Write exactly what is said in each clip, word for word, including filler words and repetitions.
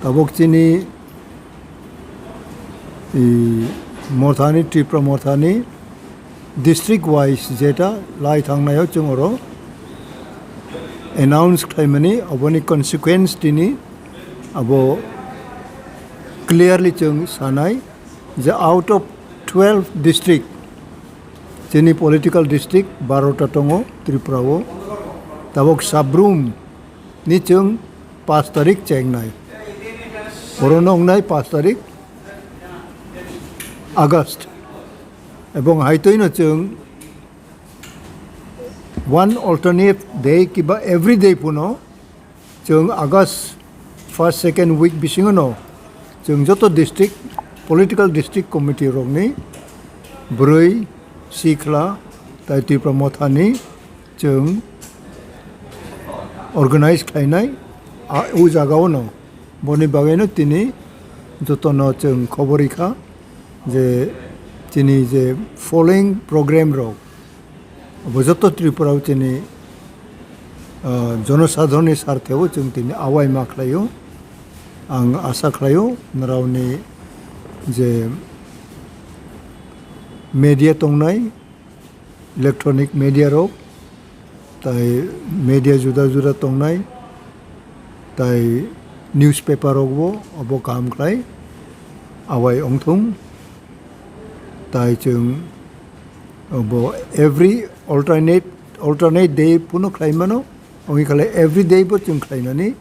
Tabuk chini, i, Mothani, Tripura Mothani district wise jeta lai thangnaio chwng oro announce khlaimani, oboni consequence tini abo clearly chwng sanai je out of twelve district, chini political district barota tongo Tripura o, tabuk Sabrum ni chwng paanch tarik chengnai. Oro no wngnai paanch tarik August. Ebong haitwi no chwng one alternate day kiba every day puno chwng August first, second week bisingo no chwng joto district, political district committee rokni bwrwi, sikla, tai Tripura Mothani chwng organize khlainai, a, o jagao no. Boni bagwi no tini jotono chwng khobor rikha je chini je following program rok, bo joto Tripura o chini, ah, jonosadhoron ni sarthe o chwng tini awai ma khlaio. Ang asa khlaio, norokni je media tongnai, electronic media rok, tai media juda juda tongnai, tai newspaper rokbo obo kaham khlai awai ongthung, tai chwng obo every alternate, alternate day puno khlai mano, ongwi khlai every day bo chwng khlainani,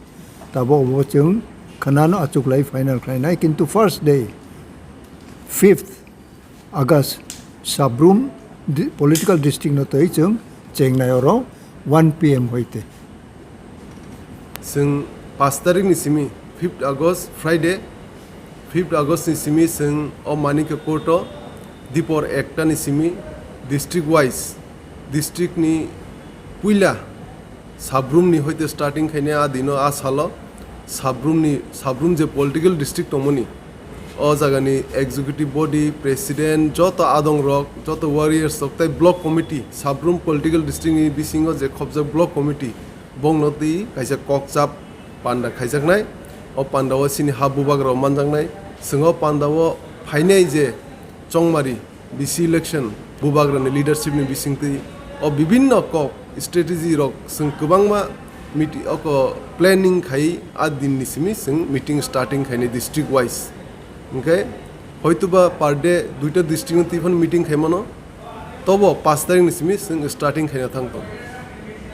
tabo obo chwng khanano achuklai final khlainai, kintu first day, fifth August, Sabrum di-, political district no twi chwng chengnai oro one P M hoite. Chwng paanch tarik ni simi, fifth August, Friday, fifth August ni simi chwng o Manikya Court o dipor ekta ni simi district wise, district ni puila Sabrum ni hoite starting khainai a dino a salo Sabrum ni, Sabrum je political district tongmani, o jagani executive body, president, joto adong rok, joto warriors rok tai block committee, Sabrum political district ni bisingo je khobjak block committee, bongno twi kaisa kokchap panda khaijaknai. O panda o chini ha bubagra rok manjaknai. Chwng o panda o phainai je chongmari, B C election, bubagrani leadership ni bisingtwi o bibinno kok strategy rok chwng kwbangma miti-, oko planning khai a din ni simi chwng meeting starting khainai district wise. Hwnkhe hoituba per day duita district no twi phano meeting khai mano, tobo paanch tarik ni simi chwng starting khaina thang tongo.